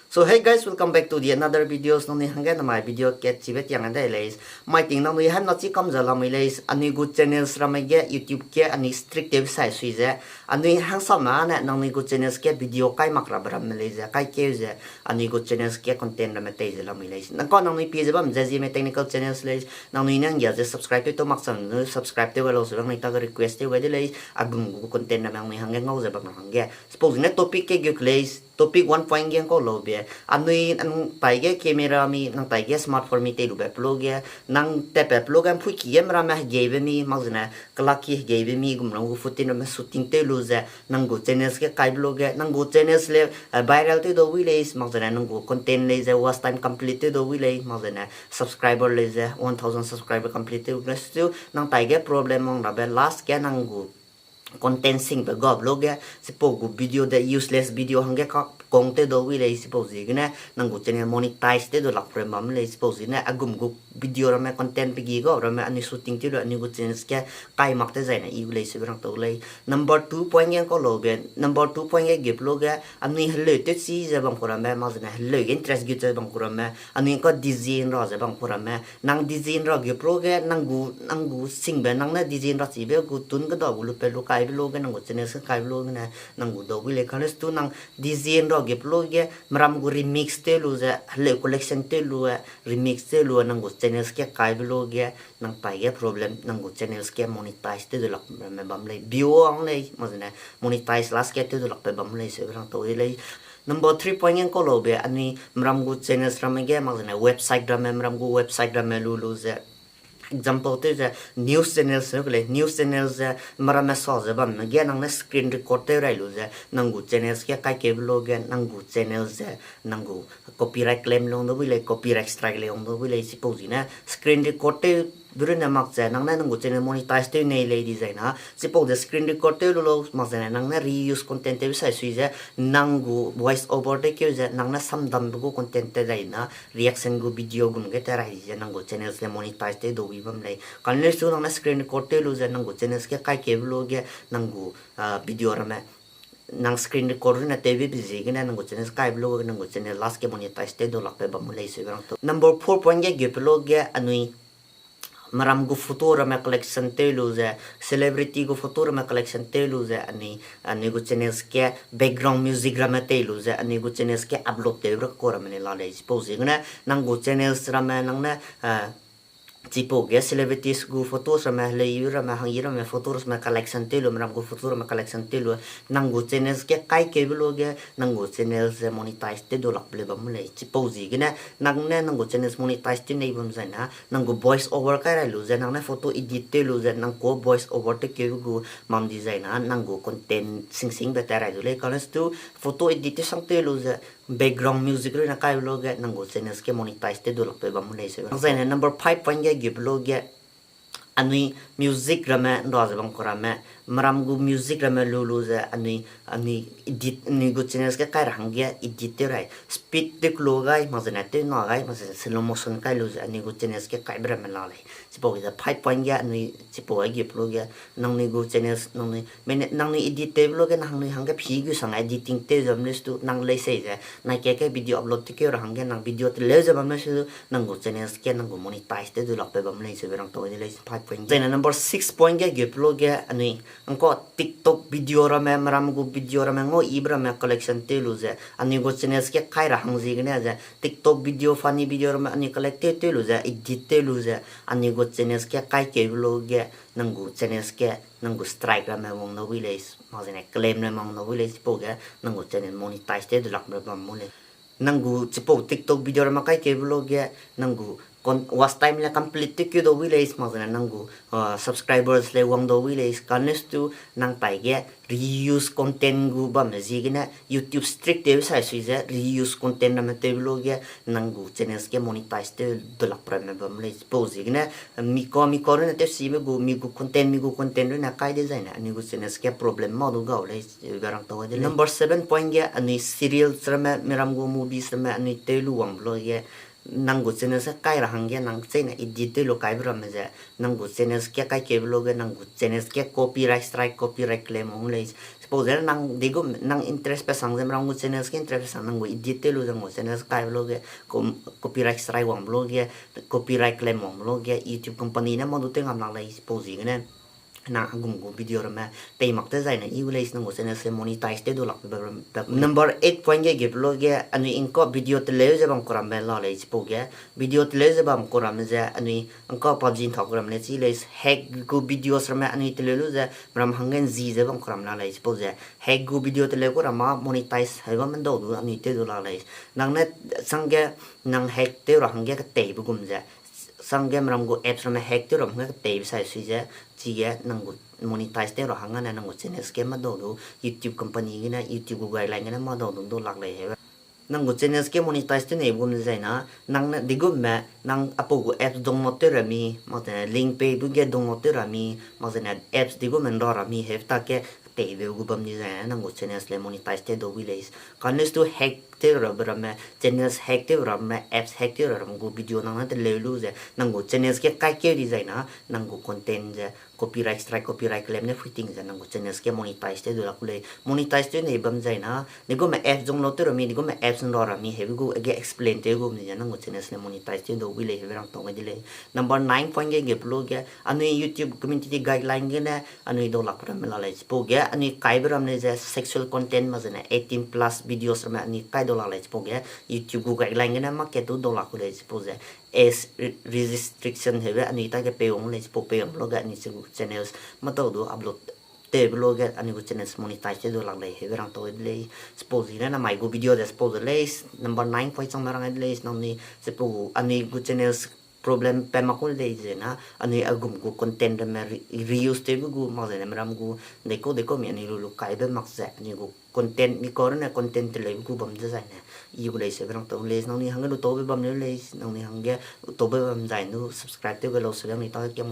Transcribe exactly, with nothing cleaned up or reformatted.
So hey guys, welcome back to the another videos. Nangnui hangge namai video kat chibe tiang de lei. Mai ting nangnui hemna chi kam ze lamui lei. Anui gu channels ramme ge YouTube ge anui strict tew sai sui ze, anui hangsame ne nangnui gu channels ge video kai mak rabe ramme lei ze, kai keu ze, anui gu channels ge content ramme tei ze lamui lei. Nang ka nangnui pie ze bam ze Zeme technical channels lei. Nangnui ne nggia ze subscribe tew tau mak chang nu subscribe tew gai lau se nangnui tage request tew gai de lei. Agum gu content ramme nangnui hangge ngau ze bam ra hangge. Suppose ne topic ke guk lei, topic one point ge ngkau lau be. Anui nang taige camera mi, nang taige smartphone mi tei lube pelo ge, nang tatbe pelo ge mpui ki ge meramme hegeibe mi, mak zene kelak ki hegeibe mi, gum ram gu footage ramme shooting tew lu ze, nang gu channels ge kaibe lo ge, nang gu channels le, eh, viral tew dau wi lei, mak zene nang gu content lei ze watch time complete tew dau wi lei, mak zene subscriber lei ze one thousand subscriber complete tew lei, still nang taige problem wang rabe last ge nang gu content singbe gap lo ge, chipau gu video de useless video hangge ka kong tew dau wi lei, chipau ziegene nang gu channel monetize tew du lak pre bam lei, chipau ziegene agum gu video ramme content pe gi ga ramme anui shooting tew lu anui gu channels ge kai mak tew zaine i gu lei sebe rang tau lei. Number two point ge ngkau lau be, number two point ge gap lo ge, anui heleu tew chi ze bam ku ramme, mak zene heleu ge interest gut ze bam ku ramme, anui ngka design ra ze bam ku ramme, nang design ra gap lo ge, nang gu, nang gu singbe, nang ne design ra chibe gu tun keda gu lu pe lu kaibe lo ge, nang gu channels ge kaibe lo gene, nang gu dau wi lei, kane stu nang design ra gap lo ge, meram gu remix tew lu ze, heleu collection tew lu, eh, remix tew lu, nang gu channels ge kaibe lo ge, nang taige problem, nang gu channels ge monetize tew du lak me bam lei, view wang lei, mak zene monetize last ge tew du lak pe bam lei, sebe rang tau de lei. Number three point ge ngkau lau be, anui meram gu channels ramme ge, mak zene website ramme, meram gu website ramme lu lu ze, example tew ze, news channels ne ke lei, news channels ze, meramme sa ze bamme ge, nang ne screen record tew rai lu ze, nang gu channels ge kai kebe lo ge, nang gu channels ze, nang gu copyright claim le wang dau wi lei, copyright strike le wang dau wi lei, chipau ziegene screen record tew be runne mak ze, nang ne nang gu channel monetize tew nei lei dizai na, chipau ze screen record tew lu lau, mak zene nang ne reuse content tew sai sui ze, nang gu voice over tew keu ze, nang ne samdambe gu content tew dai na, reaction gu video gum ge tew rai di ze, nang gu channels le monetize tew dau wi bam lei. Kane su nang ne screen record tew lu ze, nang gu channels ge kai kebe lo ge, nang gu, ah, video ramme, nang screen record runne tewbe be ziegene, nang gu channels kaibe lo ge, nang gu channel last ge monetize tew du lak pe bam lei, sebe rang tau. Number four point ge gap lo ge, anui meram gu photo ramme collection tew lu ze, celebrity gu photo ramme collection tew lu ze, anui, anui gu channels ge background music ramme tei lu ze, anui gu channels ge upload tew ra ku ramme le la lei, chipau ziegene, nang gu channels ramme nang ne, ah, chipau ge celebrities gu photos ramme, helei ramme, hangyi ramme photos ramme collection tew lu, meram gu photo ramme collection tew lu, nang gu channels ge kai kebe lo ge, nang gu channels ze monetize tew du lak pe le bam lei, chipau ziegene, nang ne nang gu channels monetize tew nei bam zai na, nang gu voice over kai rai lu ze, nang ne photo edit tew lu ze, nang ku voice over tew keu gu mam dizai na, nang gu content singsingbe tew rai du lei, kane stu photo edit tew sang tew lu ze, background music runne kaibe lo ge, nang gu channels ge monetize tew du lak pe bam lei, sebe. Zai ne number five point ge gap lo ge, anui music ramme, nda ze bam ku ramme, meram gu music ramme lu lu ze, anui, anui edit, anui gu channels ge kai ra hangge edit tew rai, speed tew kelo gai, mak zene tew na gai, mak zene slow motion kai lu ze, anui gu channels ge kaibe ramme la lei. Chipau ge ze five point ge anui, chipau ge gap lo ge, nangnui gu channels, nangnui, mene, nangnui edit tewbe lo ge, nangnui hangge phi gu sang editing tew ze bam lei stu, nang lei sei ze, nai ke ke video upload tew keu ra hangge, nang video teleu ze bam lei stu, nang gu channels ge, nang gu monetize tew du lak pe bam lei, sebe rang tau de lei, five point. Zai ne number six point ge gap lo ge, anui, ngkau TikTok video ramme, meram gu video ramme, ngau ibe ramme collection tew lu ze, anui gu channels ge kai ra hang ziegene ze, TikTok video, funny video ramme, anui collect tew tew lu ze, edit tew lu ze, anui gu channels ge kai kebe lo ge, nang gu channels ge, nang gu strike ramme wang dau wi lei, mak zene claim ramme wang dau wi lei, chipau ge, nang gu channel monetize tew du lak me bam mu lei. Nang gu chipau TikTok video ramme kai kebe lo ge, nang gu con-, watch time le complete tew keu dau wi lei, mak zene nang gu, ah, subscribers le wang dau wi lei, kane stu nang taige reuse content gu bamme ziegene YouTube strict tew sai sui ze reuse content ramme tewbe lo ge nang gu channels ge monetize tew du lak ramme bam lei, chipau ziegene mi ka, mi ka runne tew sibe gu, mi gu content, mi gu content runne kai dezai ne anui gu channels ge problem ma du gau lei, ga rang tau de lei. Number seven point ge anui serials ramme, meram gu movies ramme anui tew lu wangbe lo ge, nang gu channels ge kai ra hangge nang cheine edit tew lu kaibe ramme ze, nang gu channels ge kai kebe lo ge, nang gu channels ge copyright strike, copyright claim wang lei, Pau ze nang degum nang interest pe sang ze meram gu channels ge interest pe sang nang gu edit tew lu ze nang gu channels kaibe lu ge, copyright strike wangbe lu ge, copyright claim wangbe lu ge YouTube company ne mâ du tew ngam lak lei. Chipau ziegene nang a gum gu video ramme tei mak te zaine i gu lei, nang gu channels le monetize tew du lakbe number eight point ge gebe lu ge anui ngkau video teleu ze bam ku ramme la lei. Chipau ge video teleu ze bam ku ramme ze anui ngkau PUBG nthau ku ramme le chi lei, hack gu videos ramme anui teleu lu ze meram hangge nzi ze bam ku ramme la lei. Chipau ze hack gu video teleu ku ramme monetize hei bam mendau du anui tew du lak lei. Nang ne sangge nang hack tew ra hangge keteibe gum ze sangge meram gu apps ramme hack tew ra hangge keteibe sai sui ze, chige nang gu monetize tew ra hangge ne nang gu channels ge mâ dau du YouTube company gene, YouTube gu guideline gene mâ dau du du lak lei heube. Nang gu channels ge monetize tew neibe gum ze zaina, nang ne digumme nang apau gu apps download tew ra mi, mak zene link pei du ge download tew ra mi, mak zene apps digumme nra ra mi heube ta ge teibe gu bam di zaina nang gu channels le monetize tew dau wi lei. Kane stu hack tew rabe ramme, channels hack tew ramme, apps hack tew ra ram gu video nang ne teleu lu ze nang gu channels ge kaikeu di zaina, nang gu content ze copyright strike, copyright claim ne fighting ze nang gu channels ge monetize tew du lak ku lei. Monetize tew nei bam zaina, digumme apps download tew ra mi, digumme apps nra ra mi heube gu ge explain tew gum ze nang gu channels le monetize tew dau wi lei heube rang tau gai de lei. Number nine point ge gebe lu ge anui YouTube community guideline gene anui dau lak ramme la lei. Chipau ge anui kaibe ramme ze sexual content mak zene eighteen plus videos ramme anui kai dau lak lei. Chipau ge YouTube gu guideline gene mâ kat du dau lak ku lei. Chipau ze age restriction heube anui ta ge pei wang lei. Chipau pei wang lu ge anui channels mâ dau du upload tewbe lu ge anui gu channels monetize tew du lak lei heube rang tau de lei. Chipau ziegene namai gu video de chipau ze lei, number nine point changme rang de lei, nangnui chipau gu anui gu channels problem pa mak ku lei zena, anui a gum gu content ramme reuse tewbe gu mak zene meram gu deikau deikau mi anui lu lu kaibe mak ze anui gu content mi kau rune content teleube gu bam dezaine i gu lei seube rang tau lei. Nangnui hangge lu taube bam leu lei, nangnui hangge taube bam zai nu subscribe tew ge lau seube anui ta ge kiam